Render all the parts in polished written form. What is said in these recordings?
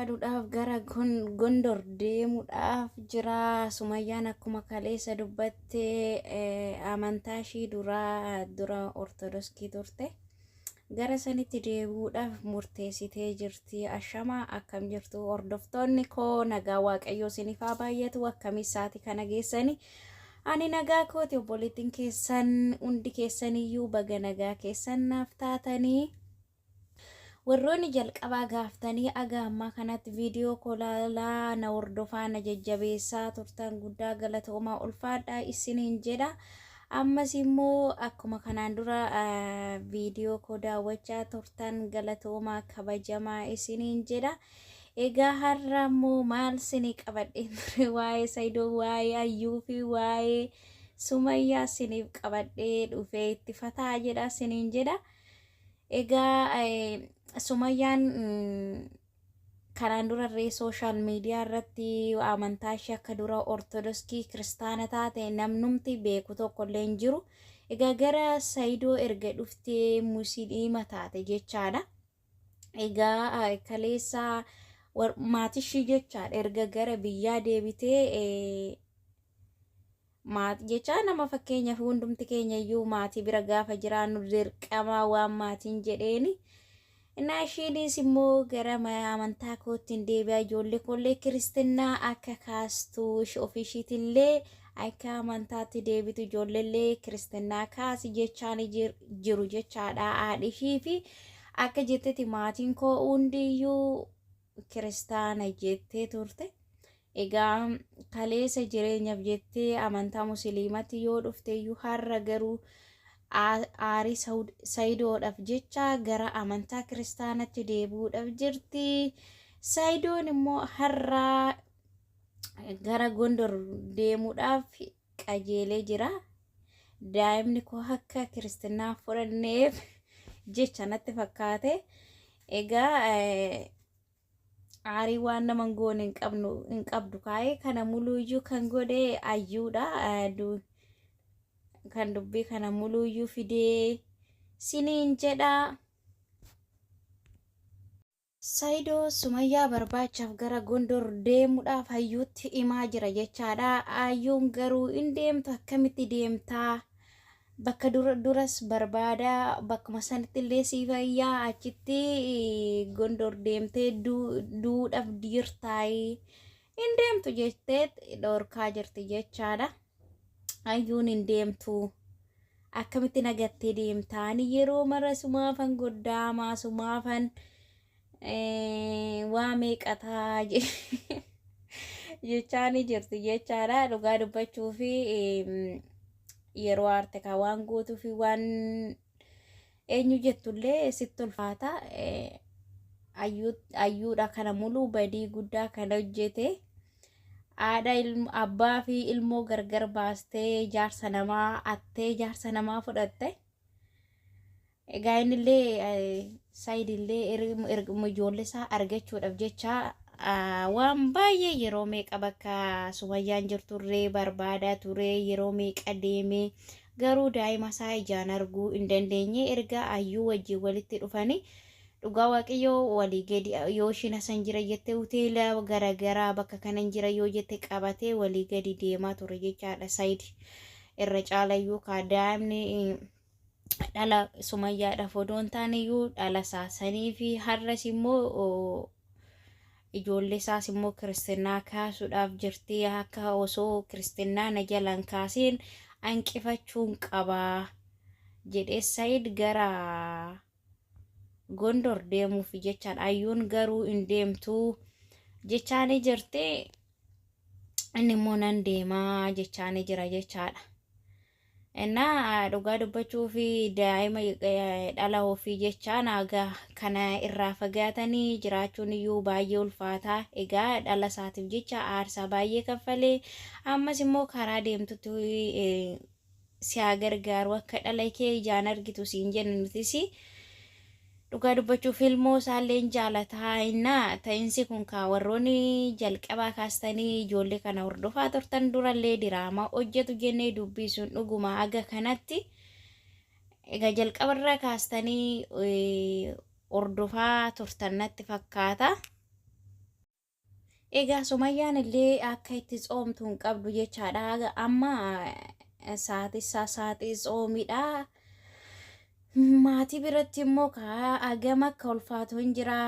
Aduudhaaf gara Gondor deemuudhaaf jira. Sumayyaan akkuma kaleessa dubbatte amantaa ishii duraa dura ortodoksii turte. Gara sanitti deebi'uudhaaf murteessitee jirti. Ashamaa akkam jirtu hordoftoonni koo nagaa waaqayyoo isiniif haa baay'atu akkamii sa'aatii kana geessani. Ani nagaa kooti obboleettiin keessan hundi keessaniyyuu baga nagaa keessan naaf taatanii. Warroonni jalqabaa gaaftanii aga ammaa kanatti viidiyoo koo laalaa na hordofaa na jajjabeessaa turtan guddaa galatoomaa ulfaadhaa isiniin jedha. Ammas immoo akkuma kanaan dura viidiyoo koo daawwachaa turtan galatoomaa kabajamaa isiniin jedha. Egaa har'a immoo maal sinii qabadheen ture waa'ee Saidoo waa'ee Ayyuu fi waa'ee Sumayyaa siniif qabadhee dhufee itti fataa jedha siniin jedha. Egaa Sumayyaan kanaan durarree sooshaal miidiyaa irratti amantaa ishee akka dura ortodoksii kiristaana taate namnumti beeku tokko illee hin jiru. Egaa gara Sayidoo erga dhuftee musliima taate jechaadha. Egaa kaleessa maatishii jechaadha erga gara biyyaa deebitee Maatii jechaa nama fakkeenyaaf hundumti keenya iyyuu maatii bira gaafa jiraannu dirqama waan maatiin jedheeni. Innaa ishiinis immoo gara amantaa kootti hin deebi'a ijoollee koollee kiristinnaa akka kaastu ofii ishiitillee akka amantaatti deebitu ijoolleellee kiristinnaa kaasi jechaan jiru jechaadha haadhi ishii fi akka jettetti maatiin koo hundiyyuu kiristaana jettee turte. Egaa kaleessa jireenyaaf jettee amantaa musiliimatti yoo dhufte iyyuu har'a garuu aarii Sayidoodhaaf jecha gara amantaa kiristaanatti deebi'uudhaaf jirti. Sayidoon immoo har'a gara Gondor deemuudhaaf qajeelee jira. Daa'imni koo akka kiristinnaa fudhanneef jecha natti fakkaate. Egaa aarii waan nama hin goone hin qabnu hin qabdu kaa'ee kana muluuyyuu kan godhe ayyuudha. Kan dubbii kana muluuyyuu fidee siniin jedha. Saidoo Sumayyaa barbaachaaf gara Gondor deemuudhaaf hayyuutti himaa jira jechaadha. Hayyuun garuu hin deemtu akkamitti deemtaa? Bakka duras barbaada bakkuma sanitti illee sii fayyaa achitti Gondor deemtee duudhaaf jirtaayi hin deemtu jettee dhorkaa jirti jechaadha. Hayyuun hin deemtu. Akkamitti nagattee deemta? Ani yeroo mara sumaafan goddaamaa sumaafan waa meeqataa jechaa ni jirti jechaadha. Dhugaa dubbachuu fi yeroo aarte kaa waan gootuu fi waan eenyu jettullee sitti ulfaata. Ayyuudha kana muluu badii guddaa kan hojjete. Haadha abbaa fi ilmoo gargar baastee jaarsa namaa attee jaarsa namaa fudhatte. Egaa innillee Saayid illee erguma ijoollee isaa argachuudhaaf jecha waan baay'ee yeroo meeqa bakka Sumayyaan jirturree barbaadaa ture yeroo meeqa deemee garuu daa'ima isaa ijaan arguu hin dandeenye erga ayyuu wajjin walitti dhufanii Dhugaa waaqayyoo walii gadi yoo ishiin asan jira jette hoteela garagaraa bakka kanan jira yoo jette qabatee walii gadi deemaa ture jechaadha Said irra caalayyuu kaa daa'imni dhala sumayyaadhaaf odoo hin taane iyyuu dhala isaa sanii fi har'as immoo ijoollee isaas immoo kiristinnaa kaasuudhaaf jirti akka osoo kiristinnaa na jalaan kaasiin hanqifachuun qabaa jedhee Said gara Gondor deemuuf jechaan ayyuun garuu hin deemtu jechaanii jirti. Inni immoo nan deemaa jechaanii jira jechaadha. Innaa dhugaa dubbachuu fi daa'ima dhala ofii jechaan haga kana irraa fagaatanii jiraachuun iyyuu baay'ee ulfaataa. Egaa dhala isaatiif jecha aarsaa baay'ee kaffalee ammas immoo karaa deemtutti si haa gargaaru akka dhala kee ijaan argitu siin jenna nutis dhugaa dubbachuuf ilmoo isaallee hin jaalataa innaa ta'insi kun kaa warroonni jalqabaa kaastanii ijoollee kana hordofaa turtan durallee diraamaa hojjetu jennee dubbii sun dhuguma haga kanatti egaa jalqabarraa kaastanii hordofaa turtan natti fakkaata. Egaa Sumayyaan illee akka itti tsoomtu hin qabdu jechaadha. Amma sa'aatii isaa sa'aatii tsoomiidha. Maatii biratti immoo hagam akka ulfaatu hin jira.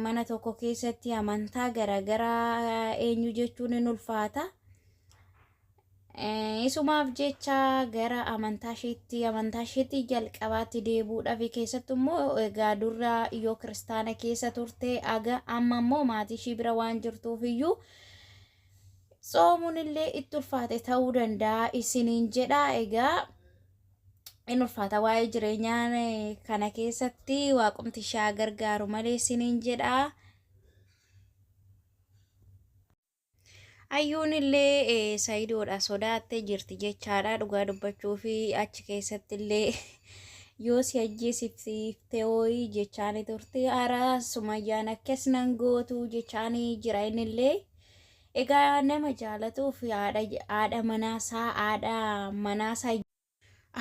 Mana tokko keessatti amantaa garaagaraa eenyu jechuun hin ulfaata. Isumaaf jecha gara amantaa isheetti jalqabaatti deebi'uudhaaf, keessattuu immoo egaa dura yoo kiristaana keessa turte, aga amma immoo maatii ishii bira waan jirtuuf iyyuu tsoomuun illee itti ulfaate ta'uu danda'a isiniin jedha. Egaa in ulfaata waa'ee jireenyaa kana keessatti, waaqumti ishee gargaaru malee isiniin jedha. Ayyuun illee Sayidoodha sodaattee jirti jechaadha. Dhugaa dubbachuu fi achi keessatti illee yoo si ajjeesiftee wayii jechaanii turte. Hara Sumayyaan akkas nan gootu jechaanii jira innillee. Egaa nama jaalatuuf haadha manaasaa, haadha manaasaa,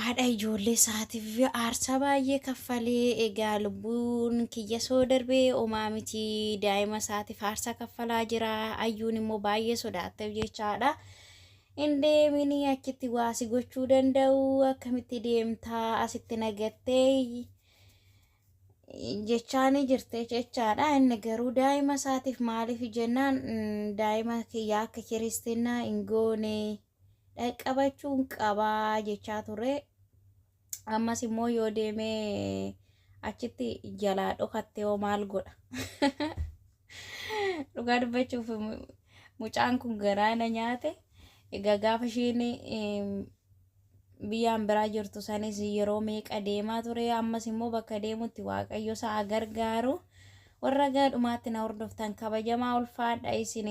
haadha ijoollee isaatiif aarsaa baay'ee kaffalee, egaa lubbuun kiyya soo darbee homaa miti, daa'ima isaatiif aarsaa kaffalaa jira. Ayyuun immoo baay'ee sodaatteef jechaadha. Hin deeminii, achitti waasi gochuu danda'u, akkamitti deemtaa, asitti nagattee jechaanii jirte jechaadha. Inni garuu daa'ima isaatiif, maaliif jennaan daa'ima kiyya akka kiristinnaa hin goone dhaqqabachuun qabaa jechaa ture. Ammas immoo yoo deemee achitti jalaa dhokatte hoo maal godha? Dhugaa dubbachuuf mucaan kun garaa na nyaate. Egaa gaafa isheen biyyaan biraa jirtu sanis yeroo meeqa deemaa ture. Ammas immoo bakka deemutti Waaqayyo isaa gargaaru. Warra gaadhumaatti na hordoftan, kabajamaa, ulfaadha isin.